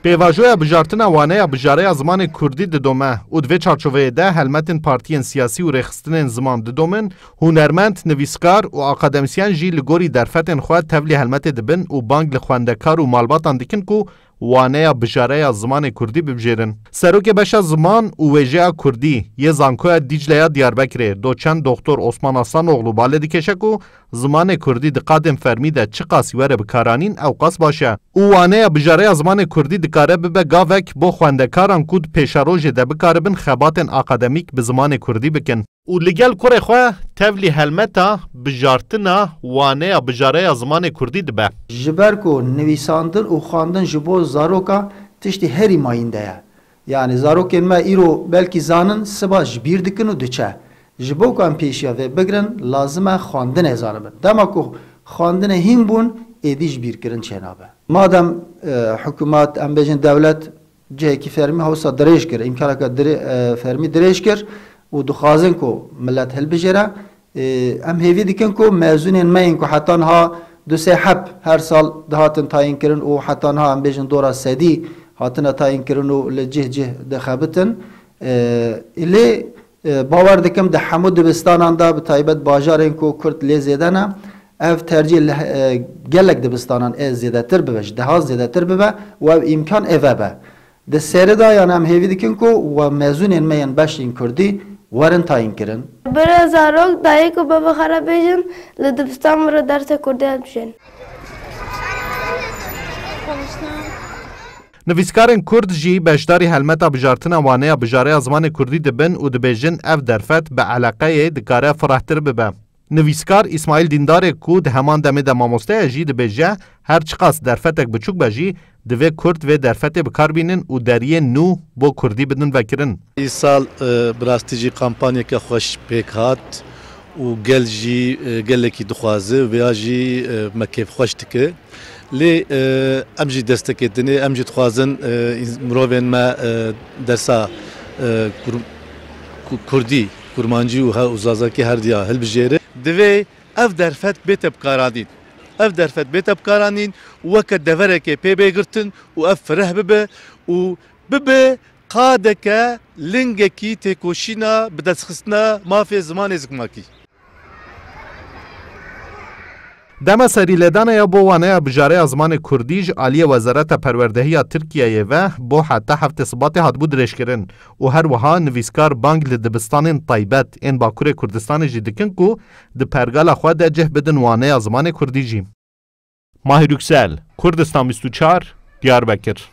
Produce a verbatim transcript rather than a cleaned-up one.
Pêvajoya bijartina waneya bijareya zimanê kurdî didome û di vê çarçoveyê de helmetên partiyên siyasî û rêxistinên ziman didomin, hunermend, nivîskar û akademîsyen jî li gorî derfetên xwe tevlî helmetê dibin û bang li xwendekar û malbatan dikin ku waneya bijareya zimanê kurdî bibijêrin. Serokê Beşa Ziman û Wêjeya Kurdî yê Zankoya Dîcle ya Diyarbekirê, doçent Doktor Osman Aslanoğlu bale dikêşe ku zimanê kurdî di qadên fermî de çiqas were bikaranîn, ewqas baş e. Û waneya bijareya zimanê kurdî dikare bibe gavek bo xwendekaran ku di pêşerojê de bikaribin xebatên akademîk bi zimanê kurdî bikin. Û li gel kurê xwe tevlî helmeta bijartina waneya bijareya zimanê kurdî dibe. Ji ber ku nivîsandin û xwendin ji bo zaroka tiştî herî mayînde ye. Yanî zarokên me îro belkî zanin, siba ji bîr dikin û diçe. Ji bo ku em pêşiya vê bigirin, lazim e xwendinê zanibin. Dema ku xwendinê hîn bûn, êdî ji bîrkirin çênabe. Madem, e, hikûmet, em bêjin dewlet cihekî fermî hewsa dirêj kir, îmkaneke dirê-, e, fermî dirêj kir û dixwazin ku milet hilbijêre, e, em hêvî dikin ku mezûnên me yên ku heta niha du sê heb her sal dihatin tayînkirin û heta niha em bêjin dora sedî hatine tayînkirin û li cih cih dixebitin. E, lê, e, bawer dikim di hemû dibistanan de, bi taybet bajarên ku Kurd lê zêde ne, ev tercîh li, e, gelek dibistanan ê zêdetir bibe, ji deha zêdetir bibe û ev îmkan ê vebe. Di serê de yan em hêvî dikin ku we mezûnên me yên beşên kurdî werin tayînkirin. Bira zarok, dayik û baba xwe re bêjin, li dibistan bira dersê kurdî hebijêrin. Nivîskarên kurd jî beşdarî helmeta bijartina waneya bijareya zimanê kurdî dibin û dibêjin ev derfet bi eleqeyê dikare firehtir bibe. Nivîskar Îsmaîl Dîndarê ku di heman demê de mamoste ye jî dibêje, her çiqas derfetek biçûk be jî, divê kurd vê derfetê bi kar bînin û deriyên nû bo kurdî bidin vekirin. Îsal, e, bi rastî jî kampanyeke xweş pêk hat û gel jî, e, gelekî dixwaze, vêya jî, e, me kêfxweş dike. Lê, e, em jî destekê dinê, em jî dixwazin, e, ins-, mirovên me, e, dersa, e, kur-, ku-, kurdî, kurmancî û he-, û zazakî herdiya hilbijêre. Divê ev derfet bête bikaranîn. Ev derfet bête bikaranîn, weke deverekê pê bê girtin û ev fireh bibe û bibe qadeke, lingekî têkoşîna bidestxistina mafê zimanê zikmakî. Dema serîlêdana ya bo waneya bijareya zimanê kurdî ji aliyê Wezareta Perwerdehiya Tirkiyeyê ve bo heta heftê Sibatê hatibû dirêjkirin û her wiha nivîskar bang li dibistanên taybet ên Bakurê Kurdistanê jî dikin ku di pergala xwe de cih bidin waneya zimanê kurdî jî. Mahir Yüksel, Kurdistan bîst û çar, Diyarbekir.